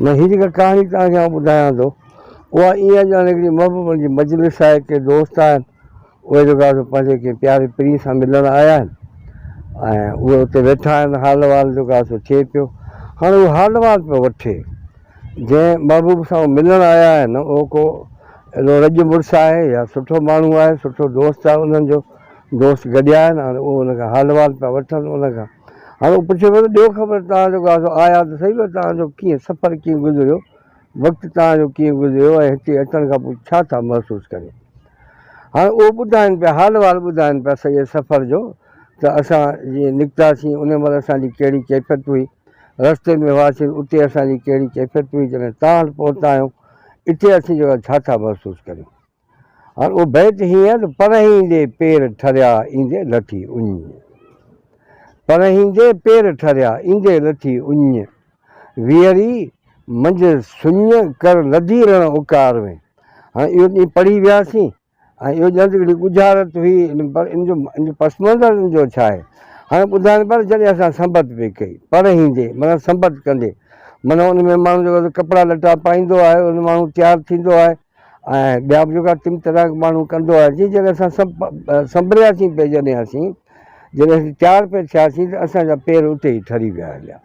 نه هي جيڪا ڪهاڻي توهان کي آئون ٻڌايان ٿو اها ائين آهي ڄڻ هڪڙي محبوبن جي مجلس آهي ڪي دوست آهن اهي جيڪو آهي سو پنهنجي ڪنهن پياري پرين سان ملڻ آيا آهن ۽ اهي اتي ويٺا آهن حال احوال جيڪو آهي سو ٿئي پيو هاڻي اهو حال احوال پيو وٺي جنهن محبوب سان هو ملڻ آيا آهن اهو ڪو ايڏو رڄ مڙس آهي يا سٺو ماڻهو آهي سٺو دوست آهي انهن جو دوست گڏيا آهن هاڻي اهو ان کان حال احوال پيا وٺن ان کان هاڻي اهو پڇي پيو ته ڏيو خبر توهان جيڪو آهي سو آيا ته سهي پر توهان جو ڪيئن سفر ڪيئن گذريو وقت توهان جو ڪيئن گذريو ۽ هتي اچڻ کان پوء ڇا ٿا محسوس ڪريو هاڻي اهو ٻڌائين پيا حال احوال ٻڌائين پيا سڄي سفر جو ته اسان جيئن نڪتاسين ان مهل اسان جي ڪهڙي ڪيفيت هئي رستي ۾ هئاسين اتي اسان جي ڪهڙي ڪيفيت هئي جڏهن توهان وٽ پهتا آهيون اتي اسين جيڪو ڇا ٿا محسوس ڪريون هاڻ اهو بيت هيئن آهي ته پرهيندي پير ٺريا ايندي لٿي اڃ پرهيندي پير ٺريا ايندي لٿي اڃ ويئري منجهه سڃ ڪر لڌي رڻ اڪار ۾ هاڻ اهو ڏينهن پڙهي وياسين ۽ اهو ڄڻ ته هڪڙي ڳجهارت هئي پر ان جو ان جو پس منظر ان جو ڇا آهي؟ هاڻي ٻڌائين پر جڏهن اسان سنبت پئي ڪئي، پرهيندي معنيٰ سنبت ڪندي معنيٰ ان ۾ ماڻهو جيڪو ڪپڙا لٽا پائيندو آهي ان ماڻهو تيار ٿيندو آهي ۽ ٻيا به جيڪا ٽم طرح ماڻهو ڪندو آهي جي جڏهن اسان سنڀرياسين پئي جڏهن اسين جڏهن اسين تيار پئي ٿياسين ته اسان جا پير اتي ئي ٺري ويا هليا.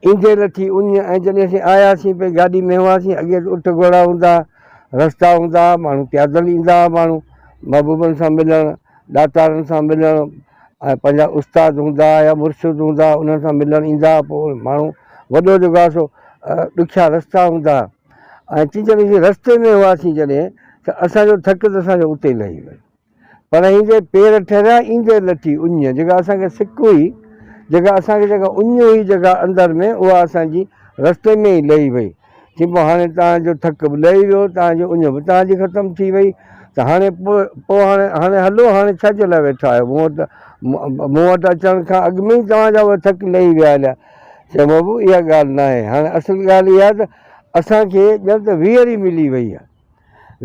ايندي لٿي اڃ ۽ جڏهن اسين آياسين پئي گاڏي ۾ هئاسين اڳي ته اٺ گهوڙا هوندا ها رستا هوندا ها ماڻهو پيادل ايندا ها ماڻهو محبوبن سان ملڻ ڏاتارن سان ملڻ ۽ پنهنجا استاد هوندا ها يا مرشد هوندا ها انهن سان ملڻ ايندا ها پوء ماڻهو وڏو جيڪو آهي سو ڏکيا رستا هوندا ها ۽ چي جڏهن اسين رستي ۾ هئاسين جڏهن ته اسان جو ٿڪ ته اسان جو اتي ئي لهي ويو. پر ايندي پير ٺهريا، ايندي لٿي اڃ، جيڪا اسان کي سڪ هئي، جيڪا اسان کي جيڪا اڃ هئي جيڪا اندر ۾ اها اسان جي رستي ۾ ئي لهي وئي. چي پوء هاڻي توهان جو ٿڪ به لهي ويو، توهان جي اڃ به توهان جي ختم ٿي وئي ته هاڻي پوء پوء هاڻي هاڻي هلو هاڻي ڇا جي لاء ويٺا آهيو مون وٽ مون وٽ اچڻ کان اڳ ۾ ئي توهان جا اهي ٿڪ لهي ويا هليا. چيم بابو اها ڳالهه ناهي هاڻي اصل ڳالهه اها آهي ته اسان کي ڄڻ ته ويهري ملي وئي آهي.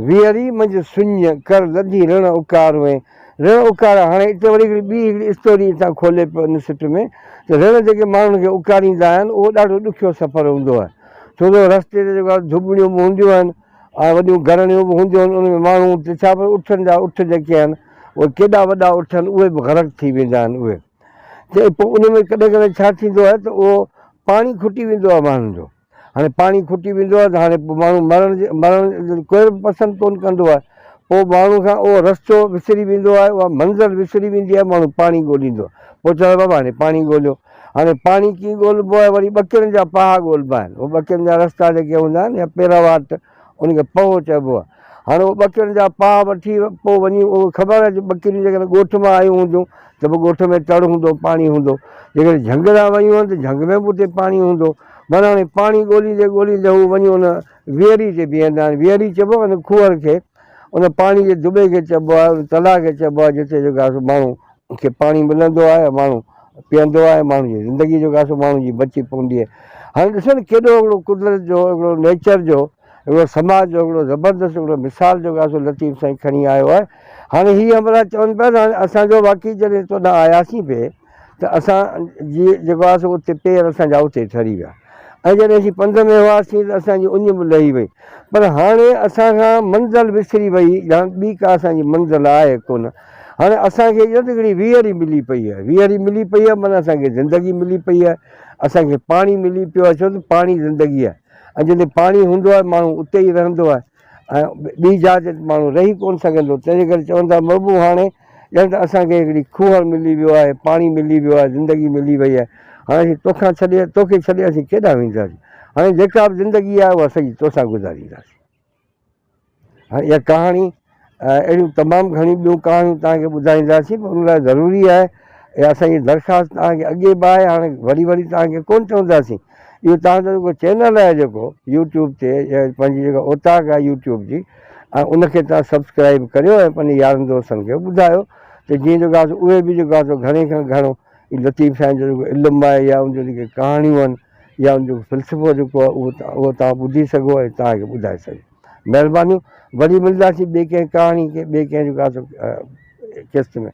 ويهري منجهه سڃ، ڪر لڌي رڻ اڪاروين. رڻ اڪار، هاڻي اتي وري هڪڙي ٻي هڪڙي اسٽوري اتان کولي پيو ان سٽ ۾ ته رڻ جيڪي ماڻهن کي اڪاريندا آهن اهو ڏاڍو ڏکيو سفر هوندو آهي ڇو جو رستي تي جيڪو آهي ڌوٻڻيون به هونديون آهن ۽ وڏيون گرڻيون به هونديون آهن ان ۾ ماڻهو اتي ڇا پر اٺن جا اٺ جيڪي آهن اهي ڪيڏا وڏا اٺ آهن اهي به غرق ٿي ويندا آهن اهي ته پوء ان ۾ ڪڏهن ڪڏهن ڇا ٿيندو آهي ته اهو پاڻي کٽي ويندو آهي ماڻهن جو. هاڻي پاڻي کٽي ويندو آهي ته هاڻي پوء ماڻهو مرڻ جي مرڻ ڪير به پسند ڪونه ڪندو آهي پوء ماڻهو کان اهو رستو وسري ويندو آهي اها منزل وسري ويندي آهي ماڻهو پاڻي ڳوليندو آهي پوء چوندو آهي بابا هاڻي پاڻي ڳوليو هاڻي پاڻي ڪيئن ڳولبو آهي وري ٻڪرين جا پها ڳولبا آهن اهي ٻڪرين جا رستا جيڪي هوندا آهن يا پيرا واٽ ان کي پهو چئبو آهي. هاڻي اهو ٻڪرين جا پها وٺي پوء وڃي اهو خبر آهي جو ٻڪريون جيڪڏهن ڳوٺ مان آيون هونديون ته به ڳوٺ ۾ تڙ هوندو پاڻي هوندو جيڪڏهن جهنگ ڏانهن ويون آهن ته جهنگ ۾ به اتي پاڻي هوندو معنيٰ هاڻي پاڻي ڳوليندي ڳوليندي هو وڃي ان ويئري تي بيهندا آهن ويئري چئبو آهي ان کوهر کي ان پاڻي جي دٻي کي چئبو آهي ان تلاء کي چئبو آهي جتي جيڪو آهي سو ماڻهو کي پاڻي ملندو آهي ماڻهو پيئندو آهي ماڻهو جي زندگي جيڪو آهي سو ماڻهو جي بچي پوندي آهي هاڻي ڏسو نه ڪيڏو هڪڙو قدرت جو هڪڙو نيچر جو هڪڙو سماج جو هڪڙو زبردست هڪڙو مثال جيڪو آهي سو لطيف سائين کڻي آيو آهي هاڻي هي همراهه چون پيا ته هاڻي اسان جو واقعي جڏهن تو ڏانهن آياسين پئي ته اسان جي جيڪو آهي سو اتي پير اسان جا اتي ٺري ويا ۽ جڏهن اسين پنڌ ۾ هئاسين ته اسان جي اڃ به لهي وئي پر هاڻي اسان کان منزل وسري وئي ڄڻ ٻي ڪا اسان جي منزل آهي ڪونه هاڻي اسان کي ڄڻ ته هڪڙي ويهري ملي پئي آهي ويهري ملي پئي آهي معنيٰ اسان کي زندگي ملي پئي آهي اسان کي پاڻي ملي پيو آهي ڇو ته پاڻي زندگي آهي ۽ جتي پاڻي هوندو آهي ماڻهو اتي ئي رهندو آهي ۽ ٻي جاء تي ماڻهو رهي ڪونه سگهندو تنهن جي ڪري چون ٿا محبوب هاڻي ڄڻ ته اسان کي هڪڙي کوهر ملي ويو آهي پاڻي ملي ويو آهي زندگي ملي وئي آهي هاڻي اسين توکان ڇڏي توکي ڇڏي اسين ڪيڏانهن وينداسين هاڻي جيڪا به زندگي آهي اها سڄي توسان گذارينداسين هاڻي اها ڪهاڻي اهڙيون تمام گهڻيون ٻيون ڪهاڻيون توهان کي ٻڌائينداسين پر ان لاء ضروري آهي اها اسان جي درخواست توهان کي اڳي به آهي هاڻي وري وري توهان کي ڪونه چونداسين اهو توهان جو جيڪو چينل آهي جيڪو يوٽيوب تي پنهنجي جيڪا اوطاق آهي يوٽيوب جي ۽ ان کي توهان سبسڪرائب ڪريو ۽ پنهنجي يارن دوستن کي ٻڌايو ته جيئن جيڪو آهي اهي به جيڪو آهي سو گهڻي کان گهڻو لطيف سائين جو جيڪو علم آهي يا ان جون جيڪي ڪهاڻيون آهن يا ان جو فلسفو جيڪو آهي اهو توهان ٻڌي سگهو ۽ توهان کي ٻڌائي سگهو مهربانيون وري ملنداسين ٻي ڪنهن ڪهاڻي ٻي ڪنهن جيڪو آهي سو قسط ۾.